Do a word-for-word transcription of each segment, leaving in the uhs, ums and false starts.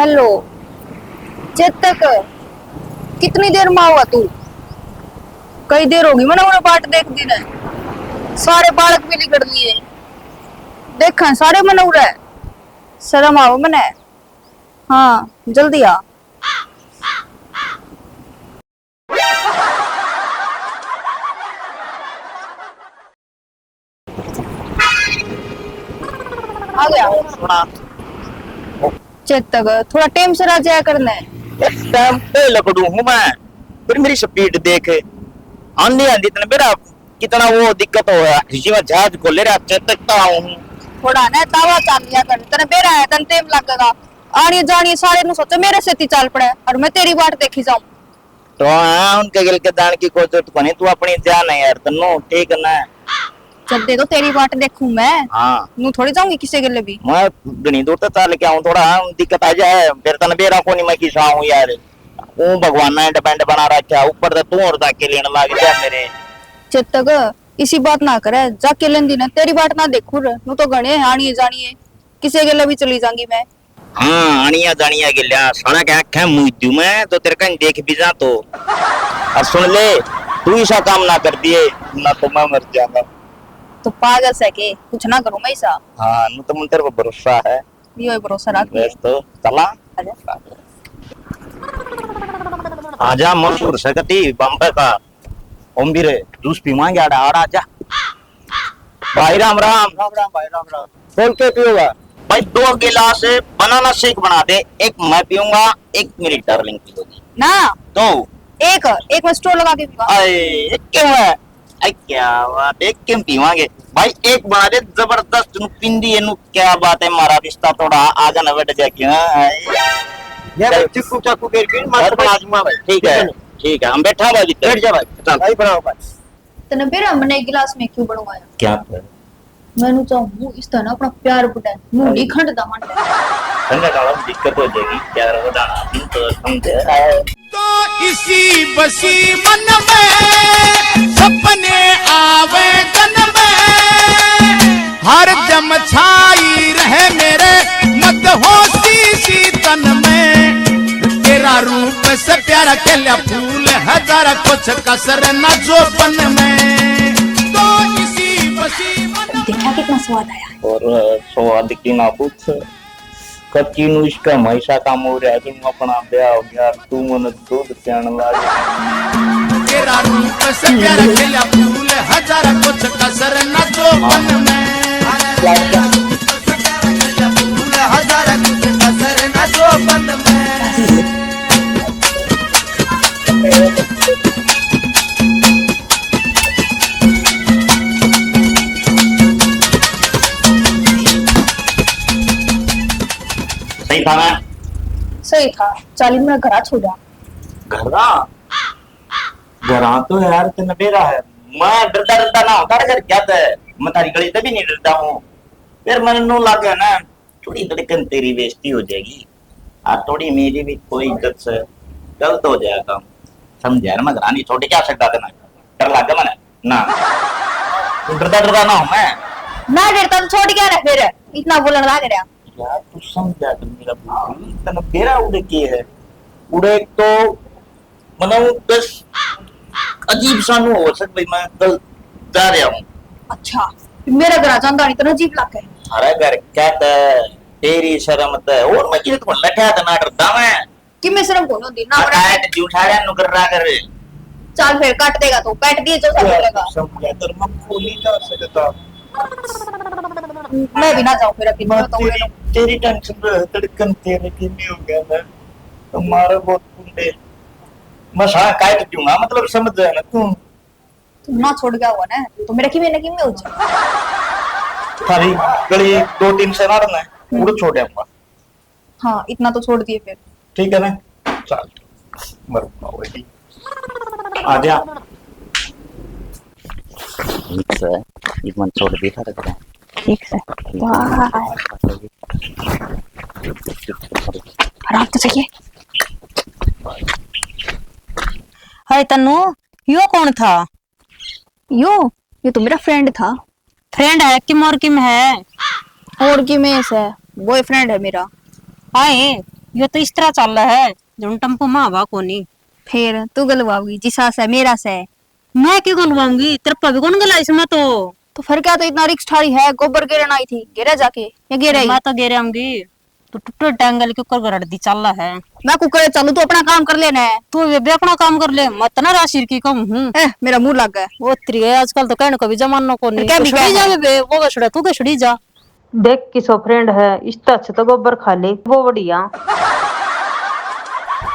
हेलो चेतक, कितनी देर में आवा तू? कई देर होगी मने उरे बाट देखदी ने, सारे बालक भी लिकड़ लिए, देखा सारे मने उरे, शर्म आवे मने। हाँ, जल्दी आ। आ गया। सुना। चेतक, थोड़ा टाइम से आ जाया करने। टाइम पे लकड़ू हूँ मैं, फिर मेरी स्पीड देख, आंधी आंधी तने बेरा कितना वो दिक्कत हो रहा है, जिसमें जहाज को ले रहा चेतक तो आऊँ। थोड़ा ना तावा चाल लिया कर, तने बेरा है, तने टाइम लगेगा। आनी जानी सारे नु सोचो मेरे से ती चाल पड़े और मैं तेरी बाट देखी जाऊं। तो हाँ, उनके गेल के जान की कोई जरूरत कोनी, तू अपनी जा ना यार, तन्नू ठीक है ना? जब दे दो तेरी बाट देखूं मैं। हाँ। नू थोड़ी जाऊंगी किसी गेले भी। मैं घणी दूर तक चाल के आऊं, थोड़ा हाँ, दिक्कत आ जाए, फिर तने बेरा कोनी मैं किसा आऊं यार। वो भगवान ने डिपेंड बना रखा, ऊपर से तू और जाके लेने लाग जा मेरे। चेतक, इसी बात ना करे, जाके लेंदी ना, तेरी बाट ना देखूं रे, नू तो घणे आनी जानी है, किसी गेले भी चली जाऊंगी मैं। हाँ, आनिया जानिया गेल्या, साला के आंखें मूंद दूं मैं, तो तेरे कहीं देख भी जा तो। और सुन ले, तू ऐसा काम ना कर दिए, ना तो मैं मर जाऊंगा। तो पागल से के, कुछ ना करूं मैं ऐसा। हाँ, नू तो मुझे तेरे पर भरोसा है। यो ही भरोसा रख ले। बस तो, चला। आजा। आजा, मशहूर से कती बम्बे का। ओम भी रे, जूस पीवांगे, आड़ा, आड़ा, आजा। भाई राम राम। राम राम भाई, राम राम। खोल के पियोगा? भाई, दो गिलास बनाना शेक बना दे, एक मैं पीऊंगा, एक मेरी डार्लिंग पियोगी। ना। दो। एक, एक मैं स्टोर लगा के पीऊंगा। अरे, एक क्यों है? अरे, क्या बात है, एक क्यों पीवांगे? भाई, एक बना दे, जबरदस्त, नू पिंदी है, नू क्या बात है, हमारा रिश्ता थोड़ा आगे न बढ़ जाए, क्यों? ये भाई, चल। चक्कू चाकू के फिर मस्त बना दूंगा भाई। ठीक है, ठीक है, हम बैठा भाई, बैठ जा भाई। चल। भाई, बनाओ भाई। तने बेरा मने एक गिलास में क्यों बनवाया? क्या पर? मैनू चाहूँ इस तरह अपना प्यार बढ़े, मुंडी खंड दा मन। ठंडा काला में दिक्कत हो जाएगी, प्यार बढ़ाना भी तो समझे। तो इसी बसी मन में सपने आवे तन में, हर दम छाई रहे मेरे मदहोशी सी तन में। तेरा रूप से प्यारा खिला फूल हजार, कुछ कसर ना जोबन में। तो इसी बसी मन में। देखा कितना स्वाद आया। और स्वाद की ना पूछ, कच्ची नू इसका हमेशा काम हो रहा है, तू अपना ब्याह हो गया, तू मन दूध प्यान लाग। तेरा रूप से प्यारा खिला फूल हजार, कुछ कसर ना जोबन में। फूल हजार, कुछ कसर ना जोबन में। सही था ना? सही था। चाली मेरा घरा छोड़ा। घरा? घरा तो यार तन्ने बेरा है। मैं डरदा डरदा ना होता घर क्या था? मैं थारी गली तभी नहीं डरता हूँ। फिर मैंने नू लग गया ना, थोड़ी धड़कन तेरी बेइज्जती हो जाएगी और थोड़ी मेरी भी, कोई इज्जत से गलत हो जाएगा। समझ यार, मैं घरा नहीं छोड़ के आ सकता था ना, डर लग गया मैंने ना। तू डरदा डरदा ना हो मैं। ना डरता तो छोड़ गया ना फिर, इतना बोलने लग रहा। यार तू समझा कर मेरा बोल, तने बेरा उड़े के है? उड़े एक तो मतलब बस अजीब सा नु हो सक भाई, मैं कल जा रहा हूँ। अच्छा, मेरा घर आ जांदा नहीं, तने अजीब लग है। थारा घर क्या था, तेरी शर्म था, और मैं किसे को लठा था ना डरदा मैं। कि मैं शर्म कौन होती ना, मैं बड़ा काट जूठाड़ा नु कर रहा कर। चल फिर काट देगा तो, काट दिए जो सब बोलेगा। समझा कर मैं बोल नहीं जा सकता। मैं भी ना जाऊँ फिर अकेले, मैं मैं तो तेरी, तेरी टेंशन पे धड़कन तेरे की नहीं हो गया मैं। तुम्हारा बहुत कुंडे। मैं सा काट दूंगा, मतलब समझ जाए ना तू। तू ना छोड़ गया हुआ ना, तो मेरा किमें ना किमें हो जाए। थारी गली दो तीन से ना रहना है, हम्म। उड़ छोड़ दूंगा। हाँ, इतना तो छोड़ दिए फिर। ठीक है ना? चल, मरूंगा वही। आ जा। ठीक से, ये मन छोड़ दी था रखते हैं। ठीक से। वाह। आराम तो चाहिए। हाय तन्नू, यो कौन था? यो, ये तो मेरा फ्रेंड था। फ्रेंड है किम और किम है? और किम है, बॉयफ्रेंड है मेरा। आए, यो तो इस तरह चल रहा है, जण टम्पू में हवा कोनी। फिर तू गलवाओगी, जिसा से मेरा से। मैं क्यों गलवाऊंगी? तेरे पे भी कौन गला इसमें तो? तो फिर क्या, तो इतना रिक्स ठारी है, गोबर गिरन आई थी, गिरा जाके, या गिरा ही? मैं तो गिर आऊंगी। तू टुटे टांगल के ऊपर रड़दी चाला है। मैं कुकर चालू, तू अपना काम कर लेना है। तू बेबे अपना काम कर ले, मत ना राशिर की कहूं हूं। ए, मेरा मुंह लग गया। वो तेरी है, आजकल तो कहने को भी जमाना को नहीं। क्या तू बिगड़ा छड़ी जा है? बेबे, वो गछड़ा, तू गछड़ी जा। देख किसो फ्रेंड है, इससे अच्छा तो गोबर खा ले, वो बढ़िया।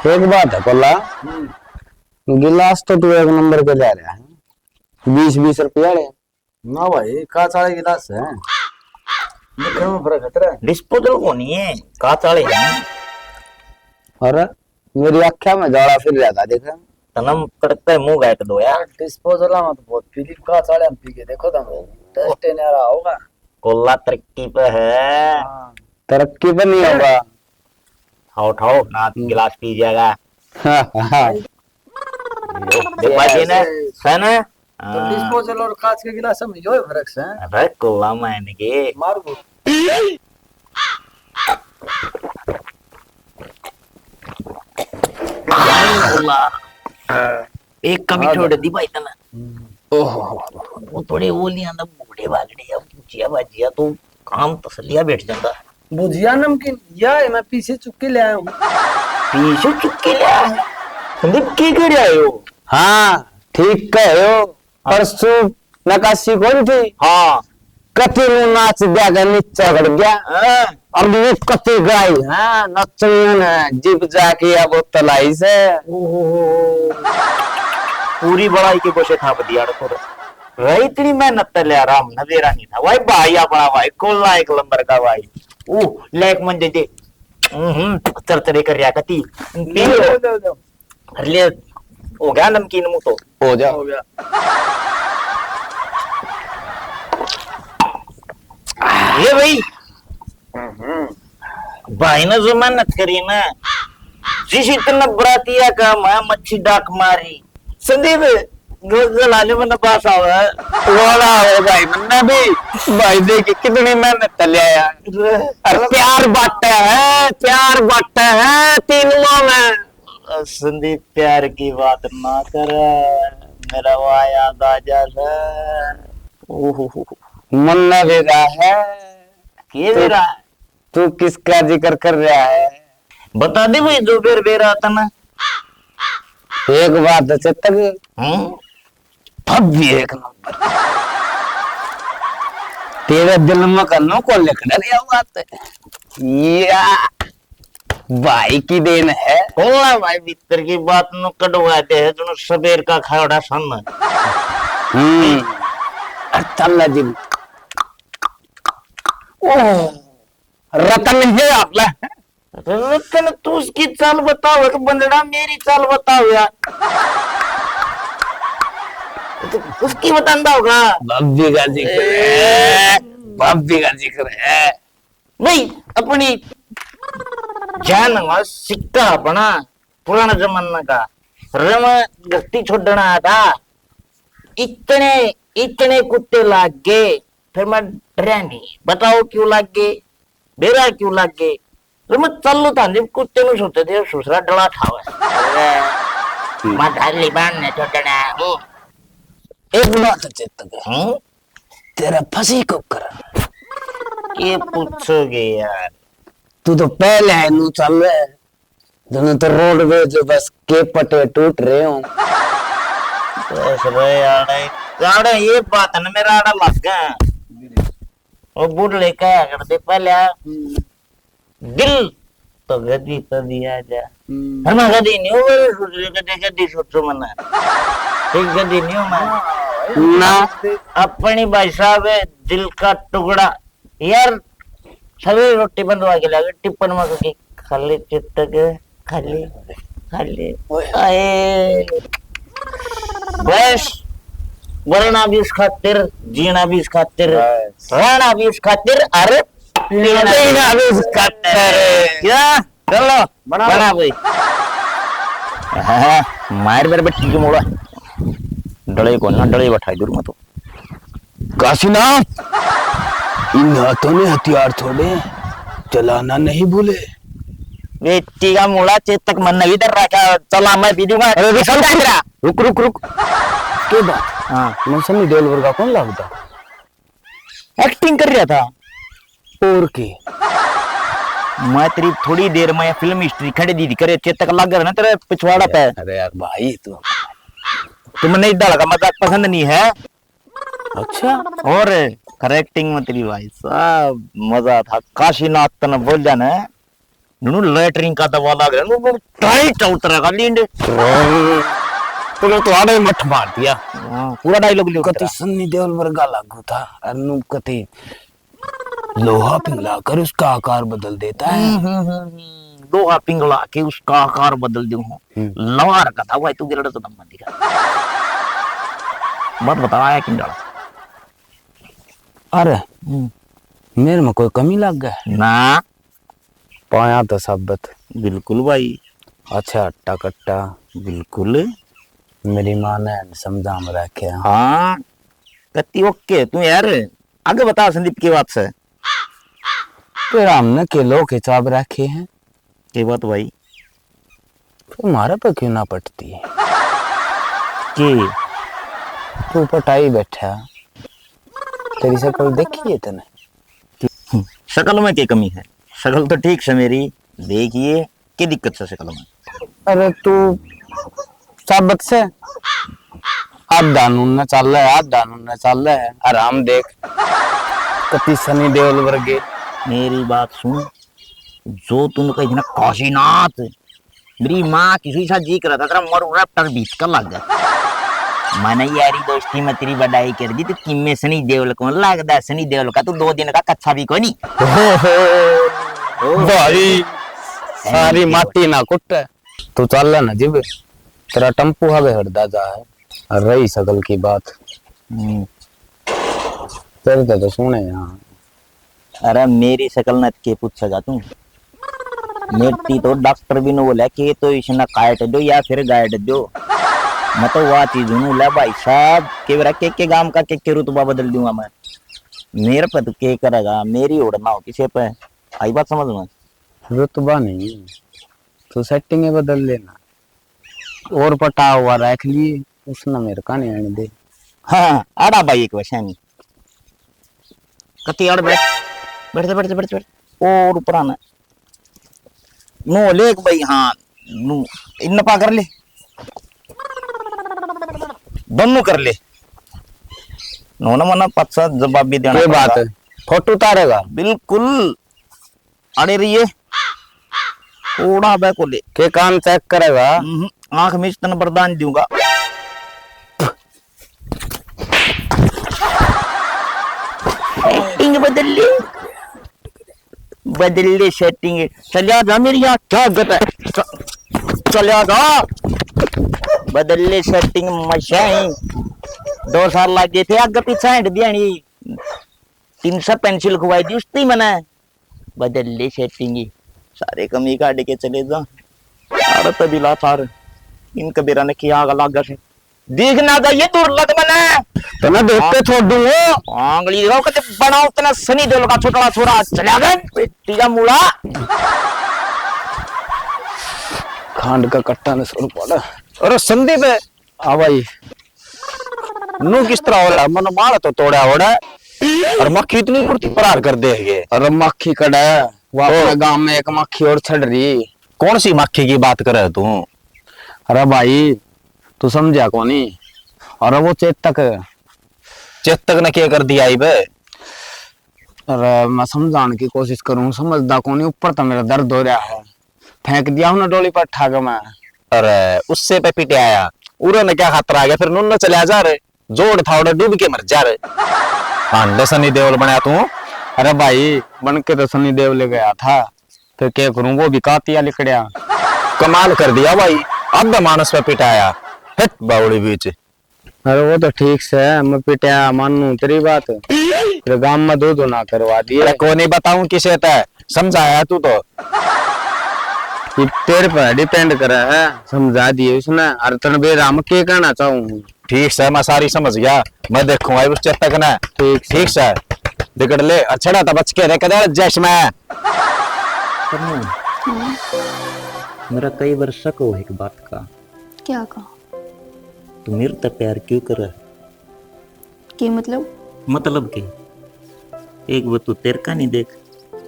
एक बात है कोला, गिलास तो तू एक नंबर के ले रहा है, बीस बीस रुपया ले। ना भाई, कांच वाले गिलास है। दिखने में फर्क है तेरा। डिस्पोजल को नहीं है, कांच वाले हैं। अरे, मेरी आख्या में जाला फिर रहा था, देख। तनम कड़कता है मुंह गायक दो यार। डिस्पोजल में तो बहुत पी ली, कांच वाले हम पी के देखो तुम। टेस्ट ही न्यारा होगा। कोला तरक्की पे है। हाँ। तरक्की पे नहीं होगा। ठाओ, ठाओ, ना गिलास पी जाएगा। हाँ, हाँ। देख भाई जी ने, है ना? तो हाँ। डिस्पोजल और कांच के गिलास में यो है फर्क है। अबे कोला मैन के। मार को। कोला। एक कमी हाँ। छोड़ दी भाई तने। हम्म। ओहो। वो थोड़े वो लिया ना, बूढ़े बागड़े या भुजिया भाजिया तो काम तसलिया बैठ जाता। भुजिया नमकीन या है, मैं पीछे चुक्के ले आया हूँ। पीछे चुक्के ले आया है? संदीप, के कर आए हो? हाँ, ठीक कहे हो। हाँ। परसों नकासी कौन थी? हाँ। कति नु नाच दिया गया, नीचे गड़ गया। हाँ। अब ये कति गाई, हाँ, नचनिया ने जीप जाके या बोतल आई से। ओहो। पूरी बड़ाई के गोशे थाप दिया अड़को। रही इतनी मेहनत ते ले आराम ना दे रहा नहीं था। भाई, भाई अपना भाई, कोला एक नंबर का भाई। ओह, लेक मन दे दे। हम्म, चरचरे कर रहा कति। ले लो, ले लो। कर ले, हो गया नमकीन मुंह तो। हो जा। हो गया। ये भाई, हम्म। भाई ने जो मेहनत करी ना, जिस इतना बरातिया का मैं मच्छी डाक मारी। संदीप, ग-, गलाने में नपास आवे। रोना आवे भाई, मन्ना भी। भाई देख, कितनी मेहनत कर लिया यार। अरे प्यार बांटा है, प्यार बांटा है तीनों में। संदीप, प्यार की बात ना कर, मेरा वाह याद आ जा। ओहो, मन्ना बेरा है। के तू, बेरा? तू किसका जिक्र कर रहा है? बता दे भाई, जो बेर बेरा तने। एक बात है चेतक। हम्म? भाभी एक नंबर। तेरे दिल में कन्नो को लिख डर गया बात है। या भाई की देन है। होला भाई, भीतर की बात नु कढ़वा दे है, जो सवेर का खाड़ा सन। हम्म। अरे चल जी। ओह, रतन है आप ले। रतन, तू उसकी चाल बताओ, एक बंदड़ा मेरी चाल बताओ यार। तो उसकी बतांदा होगा। भाभी का जिक्र है, भाभी का जिक्र है। भाई, अपनी जान हमारा सिक्का अपना पुराना जमाना का। रे मैं गलती छोड़ना था, इतने, इतने कुत्ते लाग गए, फिर मैं डरा नहीं। बताओ क्यों लाग गए, बेरा क्यों लाग गए? रे मैं चल था नहीं, कुत्ते ने सोचे थे ससुरा डला ठावे। अरे, मैं ढाली बांध ने छोड़ना हूँ। एक बात चेतक, हम्म? तेरा फंसी को कर। के पूछोगे यार? तू तो पहले है नू चल रहे, दोनों तो रोडवेज बस के पटे टूट रहे हो। बस रे आड़े, आड़े ये बात न मेरा आड़ा लग गया। वो बुढ़ले कहा करते पहले, हम्म। दिल तो गदी तो दिया जा। हम्म। हम गदी नहीं हो, मेरे सोच रहे, गदी, गदी सोचो मना। ठीक गदी नहीं हो मैं। हाँ, भाई। ना। अपनी भाई साहब है, दिल का टुकड़ा। यार, सवेरे रोटी बंधवा के लागे, टिप्पण में कभी खाली चित्त के, खाली, खाली। ओए। आए। बस, मरना भी इस खातिर, जीना भी इस खातिर, बस। रहना भी इस खातिर, अरे, पीना भी इस खातिर। क्या? चलो, बना बना भाई। हाँ, मार मेरे बट्टी के मोड़ा। डले को ना, डले बैठा दूर मत। काशीनाथ, इन हाथों ने हथियार थोड़े, चलाना नहीं भूले। बेटी का मूला, चेतक मन नहीं डर रहा क्या? चला, मैं पी दूंगा। अरे, रुक, समझा रुक, तेरा? रुक, रुक, रुक। के बात? हाँ। मैं सनी देओल वर्गा कौन लागता? Acting कर रहा था। और के? मैं तेरी थोड़ी देर में फिल्म हिस्ट्री खड़ी दी करे, चेतक लग रहा ना तेरे पिछवाड़ा पे। अरे यार भाई, तू तुम नहीं, इधर का मजाक पसंद नहीं है। अच्छा। और करेक्टिंग में तेरी भाई साहब मजा था। काशीनाथ तने बोल जाना, नू लैटरिन का दवा लाग रहा, नू टाइट उतरेगा लींडे। तूने तो आड़े मठ मार दिया। हाँ, पूरा डायलॉग लिख कति रहा। सन्नी देओल वर्गा लागू था, और नू कति लोहा पिघला कर उसका आकार बदल देता है। हम्म, हम्म, हम्म, हम्म। लोहा पिघला के उसका आकार बदल दूं हूँ। हम्म। लवार का था भाई, तू गिरड़ तो दम बंदी का। मत बता, आया किन डाला? अरे, हम्म। मेरे में कोई कमी लग गया? ना। पाया तो साबित। बिल्कुल भाई। अच्छा, हट्टा कट्टा। बिल्कुल। मेरी माँ ने समझा में रखे। हाँ, कत्ती ओके तू यार। आगे बता संदीप, की बात से? फिर हमने के लो के चाब रखे हैं। के बात भाई? फिर मारे पे क्यों ना पटती? के? तू पटाई बैठा, तेरी शक्ल देखी है तने? हम्म, शक्ल में के कमी है? शक्ल तो ठीक से मेरी, देखिए, के दिक्कत से शक्ल में? अरे तू साबित से आधा नून न चाले, आधा नून न चाले, आराम देख, कति सनी देओल वर्गे। मेरी बात सुन, जो तूने कही थी ना काशीनाथ, मेरी माँ किसी सा जी करा था तेरा मरू रैप्टर बीच का लग गया। मैंने यारी दोस्ती में तेरी बड़ाई कर दी, तू किम्मे सनी देओल कौन लगदा? सनी देओल का तू दो दिन का कच्चा भी कोनी। ओहो, भाई, सारी माटी ना कुट। तू चल ना जिब, तेरा टम्पू हवे हटदा जा है। और रही शक्ल की बात, हम्म। तेरे तो, तो सुने यहाँ। अरे मेरी शक्ल न के पूछेगा तू? मेरी तो डॉक्टर भी न बोला कि तो इसने काट दो या फिर गाड़ दो। मैं तो वह चीज हूँ, ले भाई साहब, के बेरा के के गांव का के के रुतबा बदल दूंगा मैं। मेरे पे तू के करेगा, मेरी होड़ ना हो किसी पे। आई बात समझ में? रुतबा नहीं, तू सेटिंग बदल लेना। और पटा हुआ रख लिए, उसने मेरे का नहीं आने दे। हाँ, आड़ा भाई एक वैसा नहीं। कति आड़ बैठ, बैठ, बैठ, बैठ, बैठ। और ऊपर आना। नो लेक भाई, हाँ, नो, इन पा कर ले। दोनों कर ले। नो ना मना पाछा जवाब भी देना के बात पड़ेगा। है? फोटो उतारेगा? बिल्कुल। अड़े रहिए। ओड़ा बे को ले। के कान चेक करेगा? हम्म, आंख में तन वरदान दूंगा। सेटिंग बदल ले, बदल ले सेटिंग। चलिया जा मेरी यहाँ, क्या गत है? च-, चलिया जा, बदल ले सेटिंग। मशाई दो साल लग गए थे, आगे पीछे हट दिया नहीं। तीन सौ पेंसिल खुवाई दी उसती मैंने, बदल ले सेटिंग ही। सारे कमी काट के चले जा। अरे तभी ला थार, इन कबीरा ने किया आग लाग से। देख ना जाइए दुर्लभ मने। तो मैं देख के छोड़ दूंगा। आंगली दिखाओ, कते बनाओ तना सनी देओल का छोटा छोरा चला गए, बेटी का मूला। खांड का कट्टा ने सुर पड़ा। अरे संदीप। हाँ भाई। नू किस तरह हो रहा? मन माल तो तोड़ा हो रहा है। और मक्खी इतनी फुर्ती फरार कर दे है। अरे मक्खी कड़ा है, वो अपने ओ। गांव में एक मक्खी और छड़ रही। कौन सी मक्खी की बात करे है तू? अरे भाई, तू समझा कोनी। अरे वो चेतक। चेतक ने क्या कर दिया इब? अरे मैं समझाने की कोशिश करूँ, समझदा कोनी। ऊपर तो मेरा दर्द हो रहा है, फेंक दिया उन्हें डोली पर ठाक में। अरे उससे पे पिटे आया, उरे ने क्या खातर आ गया, फिर नुन्नो चला जा रे, जोड़ था उड़े डूब के मर जा रे। हांडे सनी देओल बनया तू। अरे भाई, बन के तो सनी देओल गया था, फिर क्या करूं, वो भी कातिया लिकड़या। कमाल कर दिया भाई, आधा मानस पे पिटाया। हट बावड़ी बीच। अरे वो तो ठीक से, मैं पिटया, मानू तेरी बात। तेरे गांव में दो दो ना करवा दिए। अरे कोनी बताऊं किसे ते, समझाया तू तो। ये तेरे पर डिपेंड करे है, समझा दिए उसने। अरे तन बेरा में के कहना चाहूँ? ठीक से, मैं सारी समझ गया, मैं देखूंगा उस चेतक ने। ठीक से। ठीक से, बिगड़ ले, और छड़ा तो बच के रह, कदे जश में। मेरा कई बार शक हो एक बात का। क्या का? तू मेरे ते प्यार क्यों करे? के मतलब? मतलब के? एक वो तू तेरे का नहीं देख,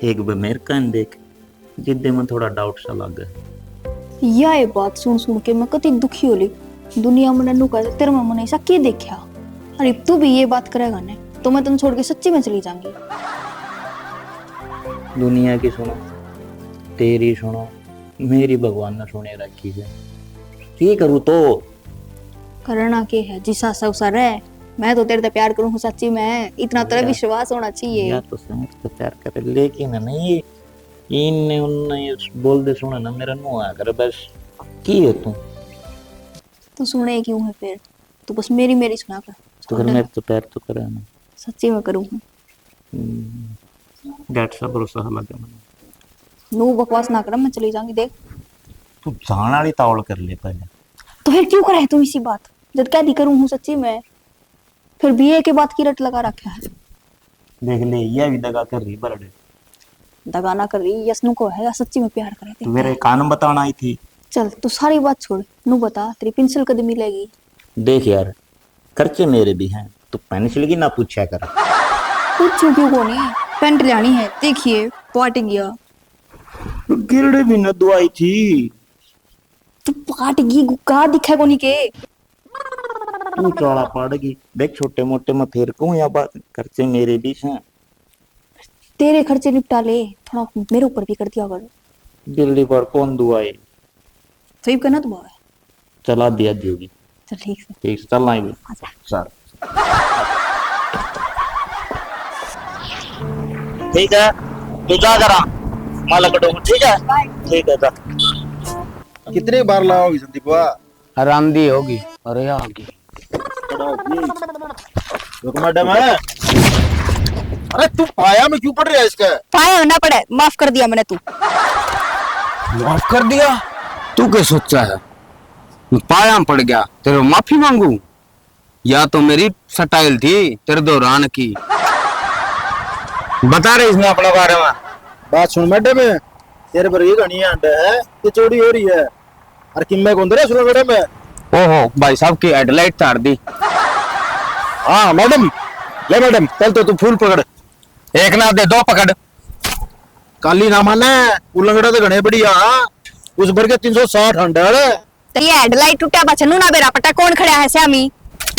एक वो मेरे का नहीं देख, जिद्दे में थोड़ा डाउट सा लागे। या ये बात सुन सुन के मैं कति दुखी हो ली। दुनिया मने नु कहे, तेरे में मने ऐसा के देखा? अरे तू भी ये बात करेगा ने, तो मैं तन्ने छोड़ के सच्ची में चली जाऊंगी। दुनिया की सुनो, तेरी सुनो, मेरी भगवान ने सुने रखी है। की करूँ तो? करना के है, जिसा सब सा रह। मैं तो तेरे ते प्यार करूँ हूँ सच्ची में, इतना तेरा या, विश्वास होना चाहिए। या तो समझ के प्यार करे, लेकिन नहीं, इनने उनने ये बोल दे सुने ना, मेरा नु आ करे बस। की है तू? तू सुने क्यों है फिर? तू बस मेरी, मेरी सुना कर। तो फिर मेरे तो प्यार तो करे ना। सच्ची में करूँ हूँ। हम्म, डैड सा भरोसा लगे मैंने। नू बकवास ना कर, मैं चली जाऊंगी। देख, तू जान वाली तावल कर ले पहले। तो फिर क्यों करे तू इसी बात, जब कह दी करूँ हूँ सच्ची में? फिर भी एक ही बात की रट लगा रखा है। देख ले, यह भी दगा कर रही बरड़। दगा ना कर रही, यस नु को है या सच्ची में प्यार करे थे? मेरे कान में बताना आई थी। चल, तू सारी बात छोड़, नु बता, तेरी पेंसिल कद मिलेगी? देख यार, खर्चे मेरे भी हैं, तू पेंसिल की ना पूछा कर। पूछू क्यों कोनी, पेंट लानी है, देखिए, पाट गया। गिरड़े भी न दुआई थी। तू पाट गई गुक्का दिखे कोनी के? तू चाला पाड़गी। देख, छोटे मोटे में फेर कहूँ या बात, खर्चे मेरे भी हैं। तेरे खर्चे निपटा ले, थोड़ा मेरे ऊपर भी कर दिया कर। बिल्ली पर कौन दुआए? तो इब करना दुआ है। चला दिया दी होगी। चल ठीक से। ठीक से, चलना ही भी। अच्छा। सर। ठीक है, तू जा करा, मैं लकड़ू, ठीक है? बाय। ठीक है, जा। कितनी बार लाओगी संदीप बा? हरांदी होगी। अरे आ गई। रुक मैडम है। अरे तू पाया में क्यों पड़ रहा है इसका? पाया ना पड़े, माफ कर दिया मैंने तू। माफ कर दिया? तू क्या सोचा है? मैं पाया में पड़ गया, तेरे माफी मांगू? या तो मेरी स्टाइल थी तेरे दौरान की। बता रहे इसने अपने बारे में। बात सुन मैडम, तेरे पर ये घनी आंड है, ये चोरी हो रही है। और किम्मे कौन दे रहा सुना मैडम? ओहो, भाई साहब की हेडलाइट तार दी। हाँ मैडम, ले मैडम, पहले तो तू फूल पकड़। एक ना दे, दो पकड़। काली ना माने, उलंगड़ा तो घने बढ़िया, उस भर के तीन सौ साठ हंडल। तेरी हेडलाइट टूटा बचनू ना बेरा पटा कौन खड़ा है स्यामी?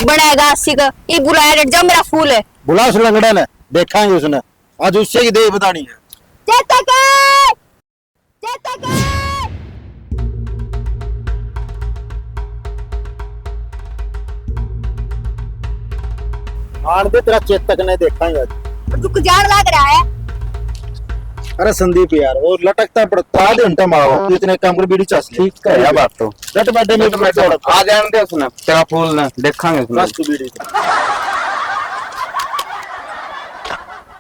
बनेगा सिक, ई बुला हेड जा मेरा फूल है। बुला उस लंगड़ा ने, देखांगे उसने। आज उससे की देह बतानी है। चेतक! चेतक! आन दे, तेरा चेतक ने देखांगे आज। रुक, जान लाग रहा है। अरे संदीप यार, वो लटकता पड़ता आधे घंटे में आओ। तू इतने काम कर, बीड़ी चास ले। ठीक है, यह बात तो। बैठ, बैठ, बैठ, बैठ। आ जान दे उसने, तेरा फूल ना देखांगे उसने। बस तू बीड़ी।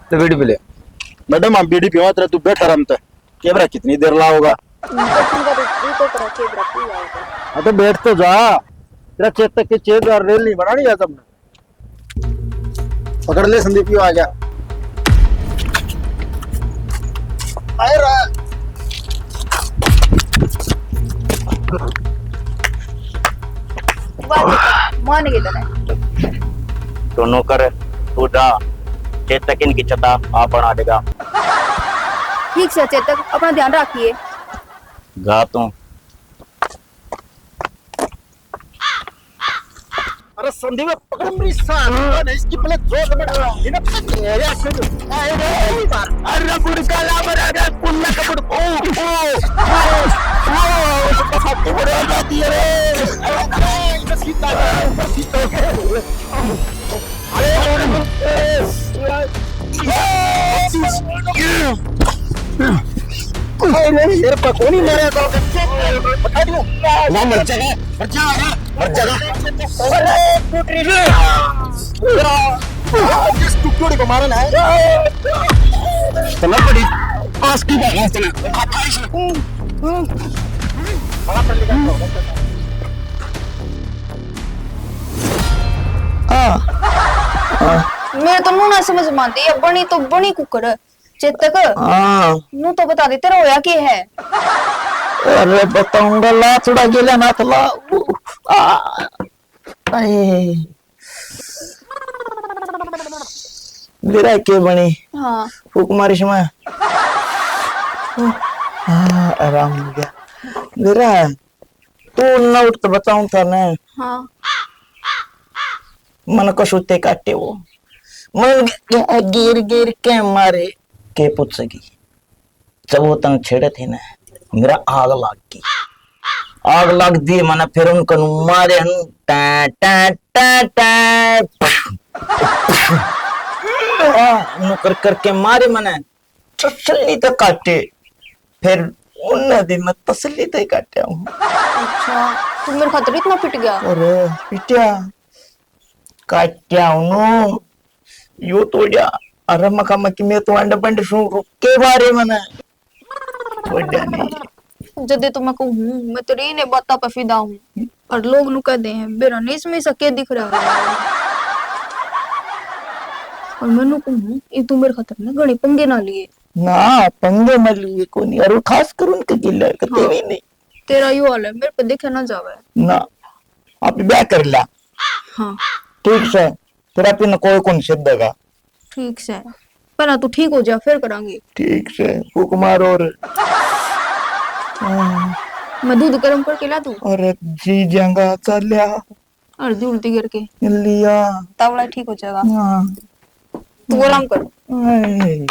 तो बीड़ी पी ले। मैडम, हम बीड़ी पीवा तेरा, तू बैठ आराम से। कैमरा कितनी देर लाओगा? बैठूंगा तो जी तो करा, कैमरा पी जाएगा। हाँ, तो बैठ तो जा। तेरा चेतक के छह हजार रेल नहीं बनानी है सबने। पकड़ ले संदीप, यो आ गया। आए रा। वाह, मान गए तने। दोनों कर, तू जा, चेतक इनकी चता आप बना देगा। ठीक से चेतक, अपना ध्यान रखिए। गा तू। अरे संदीप, पकड़ मेरी साथ, इसकी पहले जोर से पकड़। इन्हें पकड़, अरे, अरे, अरे, गुड़ काला बना दे, पुन्ना का गुड़, ओ, ओ, ओ, ओ, ओ, पकड़, पकड़, पकड़ दिया रे। ऊपर सीधा, ऊपर सीधा। अरे, अरे, अरे, मेरे पे कोनी मारा तो बता दियो। ना मर जाएगा, मर जाएगा, मर जाएगा। अरे, टूट रही है। इस टुकड़े को मारना है। चला पड़ी। आज की बात है, चला। हाँ। हाँ। मेरे तो नू ना समझ में आती, ये बनी तो बनी कुकर। चेतक, हाँ। नू तो बता दे, तेरा होया के है? अरे बताऊंगा, ला थोड़ा गेला ना तो ला। आ, आए। बेरा के बनी? हाँ। फूक मारिस मैं। हाँ, आराम हो गया। बेरा, तू ना उठ तो बताऊं था ना। हाँ। मन को सूते काटे वो। मन ग-, ग-, गिर गिर के मारे। के पूछेगी? जब वो तन छेड़े थे ना, मेरा आग लाग गई। आग लाग दी मने, फिर उनका नू मारे हन, टा, टा, टा, टा। हाँ, नू कर करके मारे मने, तसल्ली तो काटे। फिर उन्हें भी मैं तसल्ली तो ही काटे हूँ। अच्छा, तू मेरे खातर इतना पिट गया? अरे, पिटिया, काटिया हूँ, यो तोड़िया। अरे मखा मखी मैं तो अंड बंड सू रुक के बारे मने। तोड़िया नहीं। जदे तो मैं कहूँ हूँ, मैं तेरी इन्हें बातों पे फिदा हूँ। और लोग नु कहते हैं, "बेरा ने इसमें ऐसा क्या दिख रहा है?" और मैं नु कहूँ, "ये तू मेरे खातर ना घणे पंगे ना लिए।" ना, पंगे मैं लिए कोनी। और वो खास कर उनके गिले करते हाँ। भी नहीं। तेरा यो हाल है, मेरे पे देखा ना जावे। ना, आप ब्याह कर ला। हाँ। ठीक से, फिर आप इन्हें कोई कौन से देगा? ठीक से, पहला तू ठीक हो जा, फिर करांगे। ठीक से, फूक मार और। हाँ। मैं दूध गर्म करके ला दूं? अरे जी जाऊंगा, चल लिया। और जूलती करके लिया। तावड़ा ठीक हो जाएगा। हाँ। तू आराम कर। आए।